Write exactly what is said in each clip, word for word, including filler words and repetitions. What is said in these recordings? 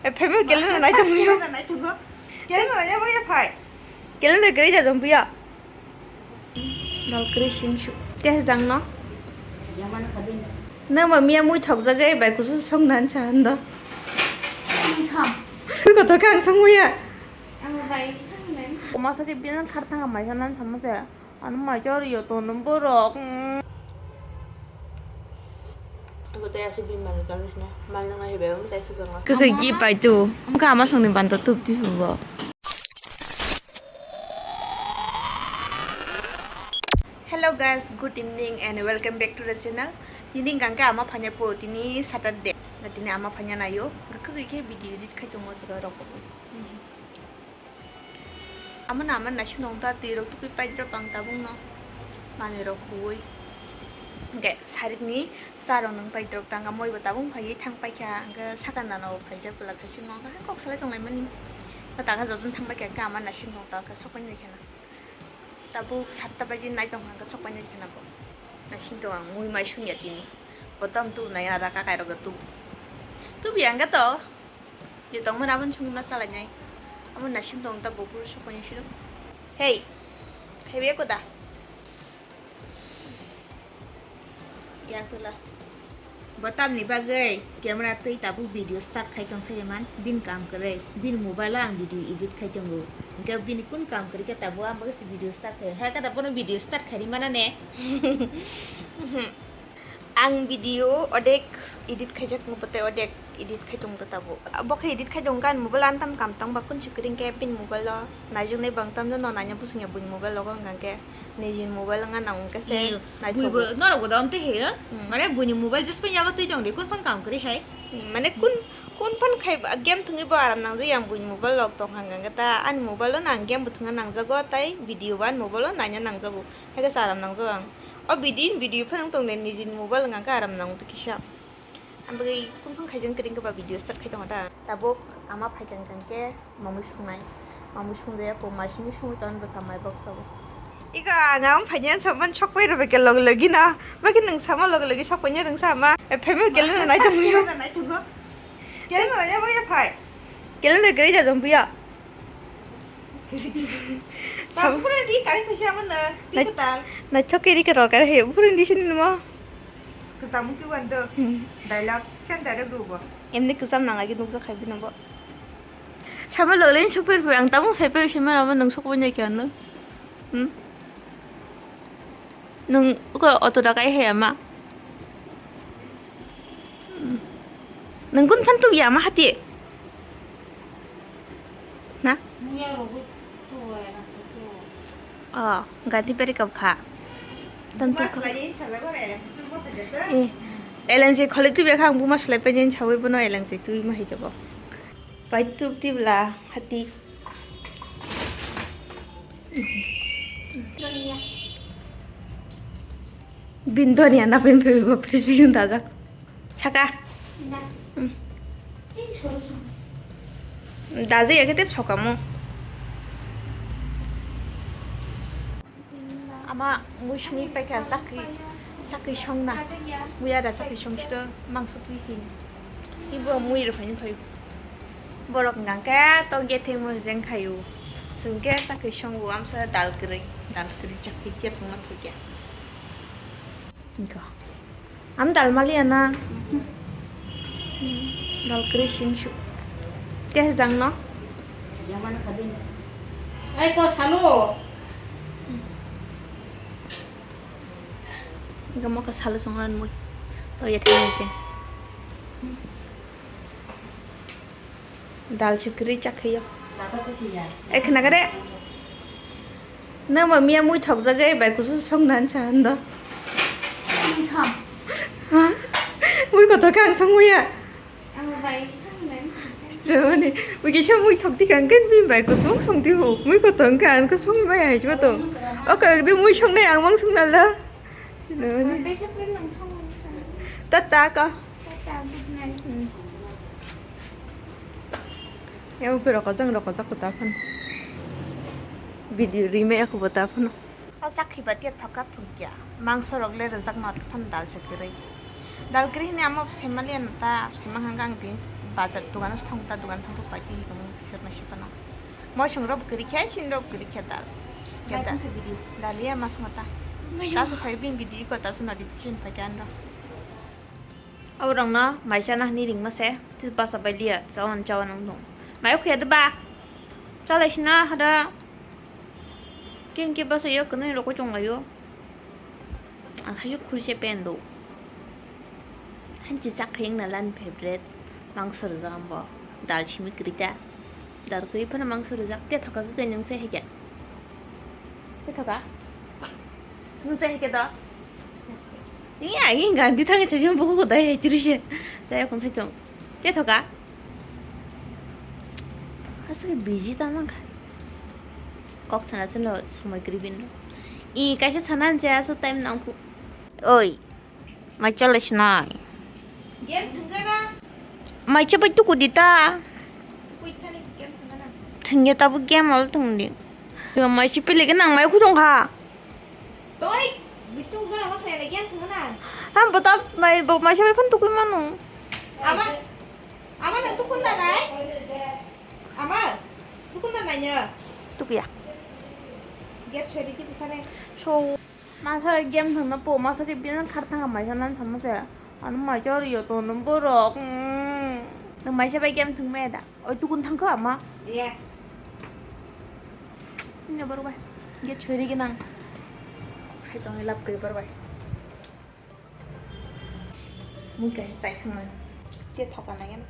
E, phaibo calendar nai tongmio. Calendar nai tongmio. Calendar ya, ya phai. Calendar gari ja jompuya. Dal gari sing su. Test dang no. Nang ma miya mui thok jagai bai kusu song nan cha hando. Mui kotho kang song muya. Ang bai song nan. Oma sa ke bilang thar thang mai sa nan sama se. Ano mai chori yo to no borok. Ako tayo si bin mal kan na. Mal na ngai bebam tayo si ganga. Kakai gi pai tu. Ka ama song ni ban to tup ti bo. Hello guys, good evening and welcome back to the channel. Tini gangka ama phanya po, tini Saturday. Tini ama phanya nayo. Gakha gikhe video edit khai tongo jaga rok. Amano ama naising tong ta twi rok tukui paidrop ang tabung no manwi rok huwi. Hwnkhe sarik ni cha rok nung paidrop ta hwnkhe moi bo tabung phaiwi thang paikha hwnkhe sakha nana bo phaijak bwla thaisingo hwnkhe kok salai tong laimani. Hwnkhe takha jotono thang paikha hwnkhe ama naising tong ta hwnkhe sokpai nai kheno. Tabuk satta baji nai tong hwnkhe sokpai nai kheno bo. Naising tong ang mui mai sung ya tini. Bo tong tu nai ada kakai rok tu. Tu biang ga to. Je tongmani aboni songno salainai. Amo naising tong ta bo phuru sokoni siro. Hey. Phaibe koda. Ya tula. Bo tamni bagwi camera twi tabuk video start khai tong sai man. Bin kam kwrwi. Bin mobile o ang video edit khai tongo. Hwnkhe bini kun kam kwrwi khe tabuk ang bagwi se video start khai. Ha kada bono video start khai ri mana ne. Ang video odek edit khaijak nw bwtwi odek edit khai tong ta tabuk. Bo khe edit khai tong kha ani mobile antam kam tang ba kun si kwrwng khe bini mobile o naijaknai bang tam no naina busung ya buini mobile logo hwnkha khe nijini mobile wngna nang hwnkhe se naithok. Norok bo da amtwi he. Hmm. Mane buini mobile just pai yago twi tong di kun phang kam kwrwi hai. Hmm, mane kun kun phang khai game thwngwi bo aram nangjak yang buini mobile log tong hwnkha khe ta ani mobile o nang game bo thwngna nangjago tai video bo ani mobile o naina nangjago. Hai khe charam nangjago ang. O bidi, video phano wng tong de, nijini mobile wngkha khe aram nango kisa. Ang bagwi kung kung khaijang kwrwng khe ba video start khai tongo ta. Tabuk ama phai kang kang khe mamui sungnai. Mamui sungjaya ko mai simi sungwi ton bwkha mai box o. Iko ang ama phai nyan saman sok pai rw khe log logi na. Ba khe nwng sama log logi sok pai nyan rwng sama. E, phai ma gel nai tong yo. Gel nai ya ba ya phai. Gel nai gari ja jom buya. Sab- Pura di kari kusi ama na, di Nai- ketal. Naithok ke ri ketal kare he, pura di sini mo. Kesamu ki wando. Hmm. Dialogue, sen dialogue rubo. Emni kesam nang lagi nukjak khai bini bo. Sama lo len super pura ang tabung sai pe sima amo nang sok wanya kya no. Hmm. Nung uko auto da kai he ama. Hmm. Nung kun phan tu ya ma hati. Na? Oh, gati peri kap kha. Tam tu ko. Eh, L N G khole tu bekha ang buma slai pe jen chawi bono L N G tu ma hai kebo. Pai tu ti bla hati. Bin donia na pin pin go pris pin daja. Saka. Daja ya kete sokamo. Ama mui sungwi paikha sakri, sakri songna. Mui ada sakri songchito mangso twi hin. Ibo mui rwphaini phai. Borok hwnkha khe to gethei mui jeng khaio. Chwng khe sakri songo amsa dal kwrwi, dal kwrwi chakri khe thwngma thwikya. Ang dal maliya na. Dal kwrwi sing su. Test dang no. Ai ko salo. Gamo ka salo songran mui. To ya thang je. Dal se kwrwi chakhaio. Ai khna kare. Nang ma miya mui thok jagai bai kusu song nan cha hando. Mui kotho kang song muya. Mui kisa mui thok di kang ken bin bai kusu song di ho. Mui kotho kang kusu mui bai hai jwa to. Oka de mui song nai ang mang song nala. Tata ka. Tata, good night. Ebo khe rokojak, rokojak kwtal phano. Video rimai ako bo ta phano. O sakhi ba tiya thoka thukya. Mangso rok le rwjak no phano dal se kwrwi. Dal kwrwi hwnwi amo saimanliya no ta, saimang hwnkha ang tini Bazar dogano thang ta, dogan thang pai tong sirna sipano. Mosong rok kwrwi khe, sin rok kwrwi khe dal. Khe da-, video. Daliya mas mata. Taso phai bini video ko taso notification phai khe anro. Abo rokno mai chana hwnwi ringma se, tei basa bai liya, chawan chawan wng thung. Mai khuya de ba? Chalai sina hada. Ken ke basa yo kwnwi rokoi tong laio. Ang thaisuk khulse pen do. Hanchi chak khe wngna lan favorite mangso rwjak ang bo. Dal simi kwrwi ta. Dal kwrwi phano mangso rwjak. Te thoka khe nwng se hai khe. Te thoka. Nwng se hai khe do. Iya, iya, ganti thangi thaisuk buku ko dai hai chiri se. Saya kon sai tong. Te thoka. Aswk busy ta mankha. Kok sana sano somoi kwrwi bini. I kaisa sana je aswk time nang phu. Oi. Mai chole sinai. Game thwngkha na? Mai chepai tuku di ta. Pui thani game thwngkha na? Thwngya tabu game ol thwngdi. Yo mai chepai lagi nang mai khudong kha. Toi, bitu gara ma khlai game thwngkha na? Ham bota mai bo mai chepai phone tukui manu. Ama, ama nang tukun na nai? Ama, tukun na nai nya? Tukuya. Get chhori ki bithane. So. Masa game thangna po, masa ke bilang khar thanga maisa nan sama se. Ano maisa ori yo to no borok. Mm. No maisa bai game thang me da. Oi tukun thang ko ama. Yes. Ini baru bai. Get chhori ke nang. Sai tong lap ke baru bai. Mui kaisa chai thangmani. Tei thoka nai em.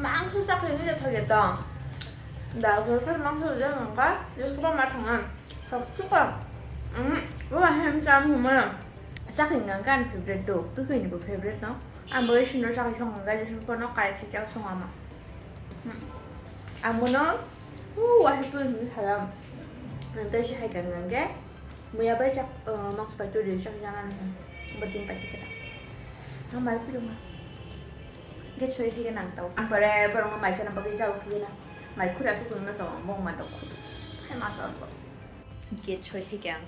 Mangso chakri ni thok eto. Dal khor khor mangso je nangka, just ko ma thanga. Sok chuka. Mm, bo hem cham humana. Chakri nangka ani favorite do. Tukui ni bo favorite no. Ang bo sindor sakha song hwnka je song kono karai khe chak song ama. Hmm. Ang bono, uh, wahi twi hwnwi salam. Ang tei se hai kang nang khe, muya bai chak, uh, mangso pai twi ri chak jana ni. Bo tin pai khe ta. Ang bai khuri ma. Ge choi khe nang tau. Ang pore borok no mai sana bagwi jao khe na. Mai khuri asuk twi ma sa bong ma dok. Hai ma sa bong. Gate soi hai khe ang.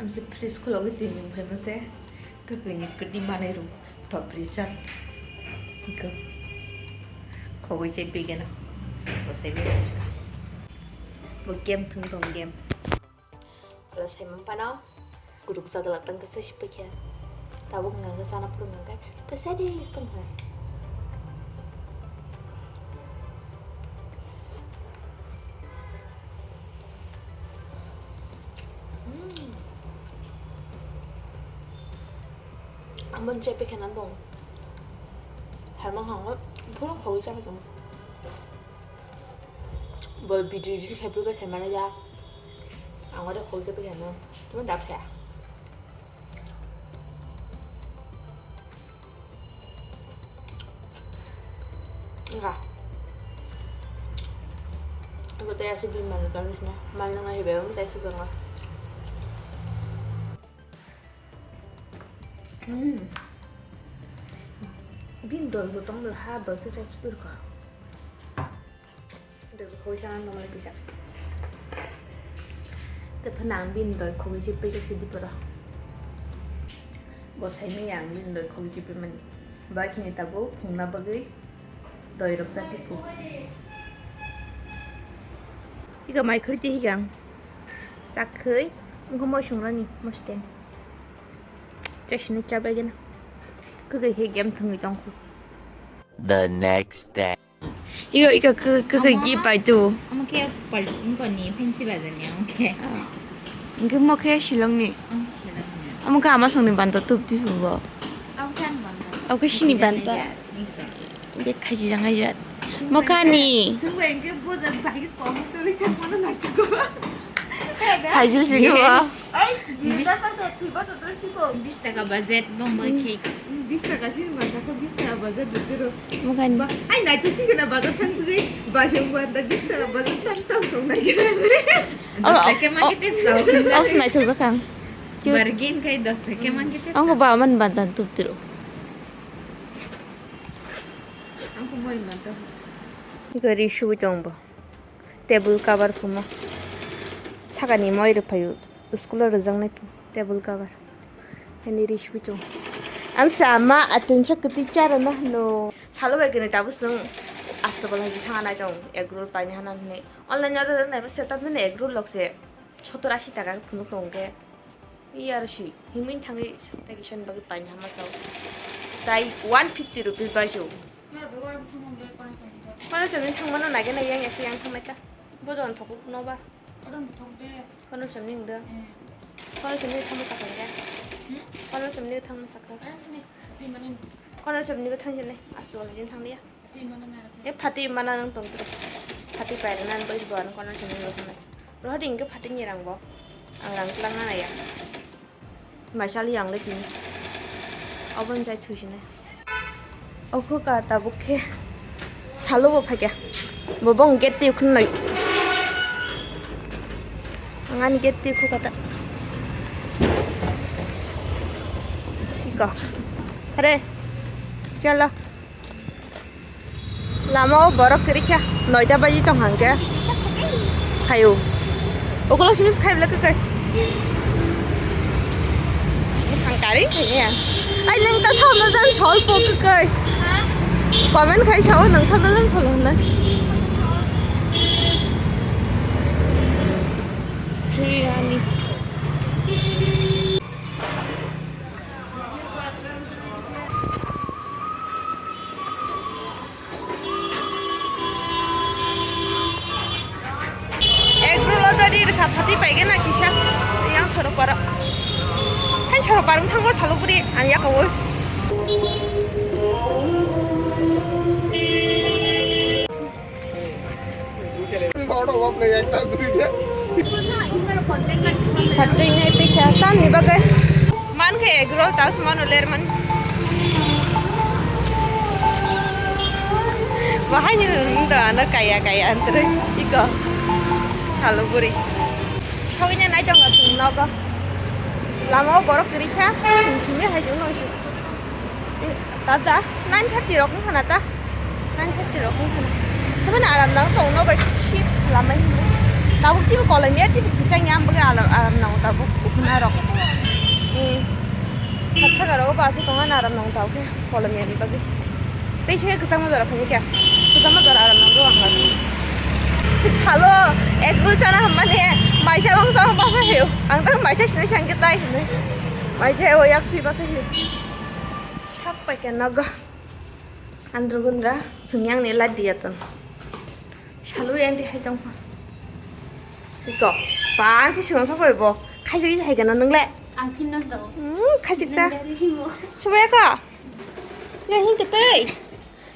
Ang se fridge khulogwi twi nwng phaima se kwkwi ni kwtwi manwi rw papri chat. Hwnkhe khogwi se begeno. Bo se begeno. Bo game thwng tong game. Alo sai man phano. Guruk jagala tang khe se sipikhe. Tabuk nang khe sana phuru nang khe. Khe sadi tong khe. Mm. Amon chepe khena dong. Harmang hango phuru khogwi chepe khena. Bol video reel khe phuru khe mane ya. Ang ore khogwi chepe khena. Tuma dap khe. Enggak. Aku teh asli beli malu terus nah. Malu nggak hebat, aku teh suka nggak. Hmm. Bin doi gotong bela ha doi tu saya cukur kah. Doi khogwi sana nongmani kisa. Tei phano ang bini doi khogwi se peke se diporo. Bo saimanya ang bini doi khogwi se pemani. Ba khini tabuk phungna bagwi doi rok chak dipu. Ika mai khwrwi twi hikang. Chak khwi wngkha moisong rani mosten. Chasini chabai gana. Kwkwi khe game thwngwi tongkhu. The next day. Iyo, ika kw-, kw-, kw-, Amo, gi pai tu. Amo khe pal-, wngkha ni Phansi Bazar ni amo khe. Ah. Wngkhe mo khe Shillong ni. Amo Shillong ni. Amo khe ama songni banta tup di bo. Amo khe ani banta. Amo khe sini banta. Nika. Ike khaji jang hai jat. Mo kha ni. Sungbai wngkhe bojar bai khe kom choli thang mano naitugwa. Khaijil sini bo. Yes. Ai, bis-, bisa sa da, thui ba sa da, fiko. Bis taka budget, bomba, hmm, cake. Bis taka sini masa ko, bis taka budget dutiro. Mukani. Ba, ai, nai tu kiko na budget thang tu, ba, sing ba, da bis taka budget thang, thang, thang, nai kira. Oh, dos taka oh, market oh, e, oh, sinai chok jakang. Cute. Bargain kai dos taka market e. Ang ko ba man ban tan tup tiro. Ang ko moi man to. Gari shu jong bo. Table cover phuma. Sakani moi rwphaio. School o rwjaknai table cover. Hani ri sui tong. Amsa ama atunsa kwtwi charana no. Salo bai gwnwi tabuk chwng Astapola hai thangna nai tong egg roll paina hana hwnwi. Online order naiba setup nini egg roll lokse. Sottor ashi taka phunuk tong khe. Iya aro si himwi thangwi tei kisa ni bagwi paina hama sao. Tai one fifty rupees bai su. Kono chomni thangmano nai gana yang ekhe yang thangmai ta. Bojon thokuk no ba. Kono chomni ndo. Kono chomni thangma sakha ya. Kono chomni thangma sakha. Kono chomni thang jene. Asu wala jin thang liya. E phati mana nang tong tro. Phati pai na bai bo an kono chini lo khana. Rohadi inge phati ni rang bo. Ang rang tlang na ya. Maisali yang le tini. Obon jai thu sine. Oku ka tabuk khe. Salo bo phakya. Bo bong gate ti khun nai. Ang ani gate ti khu kata. Iko. Are. Chalo. Lama o borok kwrwi kha, noita baji tong hang khe. Khaio. Okolog simi se khai bwlai kwkai. Thang kari khai ya. Ai, nwng ta sao na jan sol po kwkai. Comment khai sao nwng sao na jan sol hwnna. Biryani. Egg roll o jodi rwkha phati paigena kisa yang sorok paro. Hai sorok paro thango salok buri ang yakao. Phatwi nai pisa tamni bagwi. Man khe egg roll tas mano ler man. Bahai ni rung da ano kaya kaya antre iko. Salo buri. Sogina nai tongo chwng nogo. Lama o borok kwrwi kha. Simi hai chwng nang si. Tata, nine thirty rok wngkha na ta? Nine thirty rok wngkha na. Tamani aram nang tong no bai sip lamai hinwi. Tabuk tibo kolomya tibo kichang ya bagwi aram, aram nang tabuk ukhuna rok. Eh, sat saka rok ba aswk tongna aram nang tabuk khe kolomya ni bagwi. Tei se kwchangma jora phai khe. Kwchangma jora aram nang ang bagwi. Salo egg roll chana hammani maisa bangsa basa hiyo. Ang tang maisa sinai sangke tai hinwi. Maisa o yak sui basa hiyo. Thak pai khe nogo. Andro gundra, sung yang ni light diya ton. Salo yang di hai tong pa. Iko, pan si sung sa koi bo. Khai si hai kana nung le. Ang thin nos do. Hmm, khai si ta. Nang dari himo. Subaya ka. Ya hin ketai.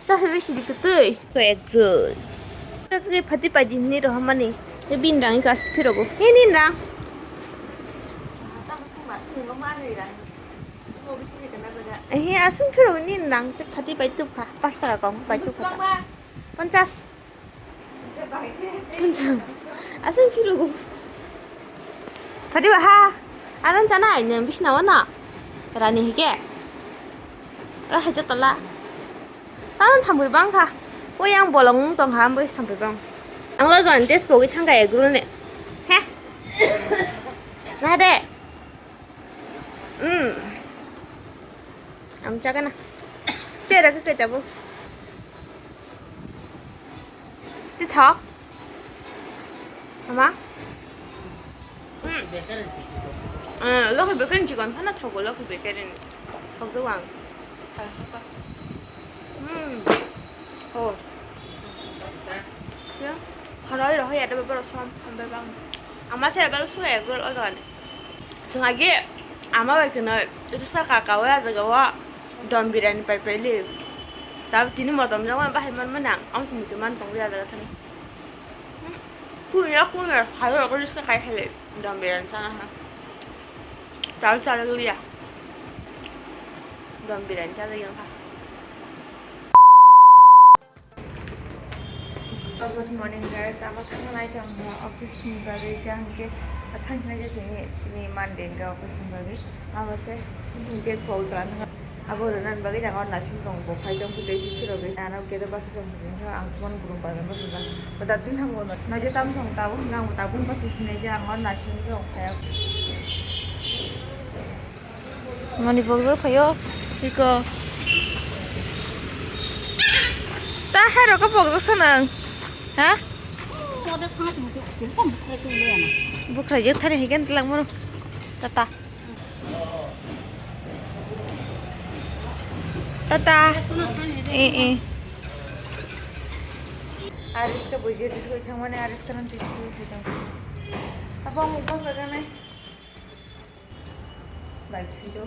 Sa hai si di ketai. Ko egg roll. Ka ke phati pa di ni ro hamani. Ye bin rang ka si phiro go. Ye nin rang. Tamo sung ma sung ma ma ni rang. Ehe, aswng phirogni nang tei phati bai tubkha, pash taka kok bai tubkha. Bwswk ba? Ponchas. Ponchas. Aswng phirogo. Phati ba ha? Aron chana ai nang bisna wana. Rani hike. Ra haita tola. Tamon thambui bangkha. O yang bolong tongkha, ambo is thambui bang. Ang lo jon test pogwi thangkha egg roll ni. He? Na de. Hmm. Ang chagana. Chera ke ketabu. Ti thok. Ama. Hmm. Eh, lo ke beken chikon phana thogo lo ke beken. Thok do wang. Hmm. Oh. Ya. Khoroi rohoi ada bebaro som, bebang. Ama se bebaro suwe egg roll odo ani. Chwng agi ama bai kheno rwsa kaka o a jaga o dom birani pai pai li. Tab tini motom jagmani bahai man mani ang, ang simi twi man tong ya jaga thani. Kuya kuya phai rok rwsa kai khai li dom birani sana ha. Tab chalak liya. Dom birani chalak yang kha. Good morning guys, amo thangna nai tong office ni bagwi, tei hwnkhe thangsinai je tini, tini Monday hwnkhe office ni bagwi. Amo se hwnkhe call khlai nang. Abo rwna bagwi ang o nasing tong bo phai tong khe tei si phirogwi ano gate o basa song song khe ang thumani burum bazar no swngjak. Bo da tin thango no je tam song tabuk hinwi ang bo tabuk basa sinai je ang o nasing tong phai. Mani bokjak phaio iko. Ta hai rok bokjak sanang. Ha? Bukhrai je thani hikan tilang mano. Tata. Tata. Eh, eh. Ariska buji diskoi thangmani ariska nan diskoi thang. Apa muka sagane? Bai, sijau.